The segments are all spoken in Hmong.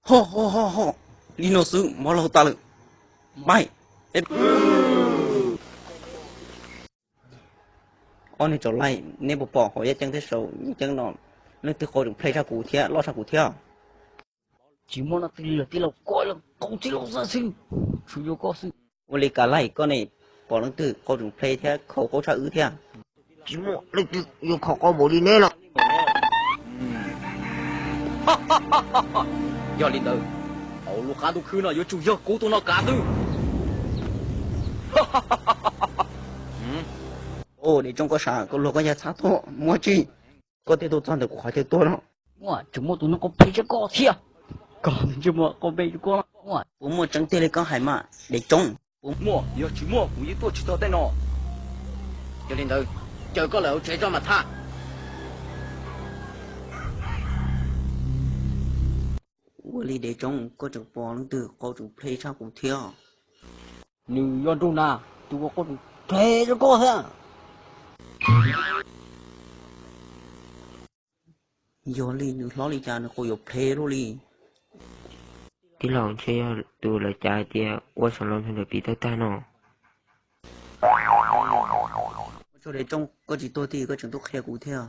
Ho ho ho ho, li no xwb mov laug tas lawm. Pais. Ob niag tsaus laij, neb puas pom hauv yaj ceeb thiab saum yaj ceeb no, leej twg qau tseem plhe tshaj kuv thiab loj tshaj kuv thiab? Tsis muaj leej twg li lawm tij laug, koj qau tij laug xwb, tsuas yog koj xwb. Ua li kav laij, koj ne pom leej twg qau tseem plhe thiab khau qaub tshaj wb thiab? Tsis muaj leej twg yuav khau qaub npaum li neb lawm. Yog li ntawd, hauv lub qab ntuj khwb no yuav tsum yog kuv tus no kav xwb. Dev Tsoob, koj sav koj luag koj yaj txhab tuaj muab tsi. Koj twb tuaj txog ntawm kuv qhov chaw tuag no. Muaj, tseem muaj tus no qau plhe tshaj koj thiab. Koj ntsej muag qau plhe tshaj koj. Puas muaj tseeb tiag li koj hais mas Dev Tsoob? Puas muaj, yog tsis muaj kuv yeej tuaj tsis txog tej no. Yog li ntawd, caw koj lawm hauv tsev tso mam tham. Ua li Dev Tsoob, koj tseem pom leej twg qau tseem plhe tshaj kuv thiab? Nws yog nraug nas, tus qau tseem plhe tshaj koj thiab. Yog li nws hlob li cas nws qau yuav plhe luaj li? Tij laug, ntshe yog tus lawv cav hais tias ua saum lawv ntawm pim tawg tag no. Ua tsaug Dev Tsoob, koj tsis tuag tiag koj tseem tuaj qhia kuv thiab.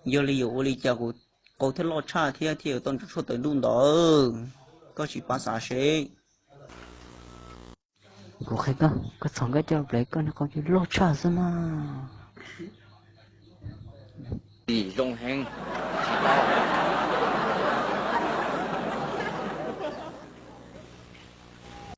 Yog li yuav ua li cas kuv qau thiaj loj tshaj thiab thiaj yuav tau ntsej tshuaj tawm ntuj ntawd? Koj sim pab xav seb. Kuv qhia koj, koj txhos nkawd coj los plev koj niag qau ces loj tshaj xwb mas. Zoo heev, tsis tau.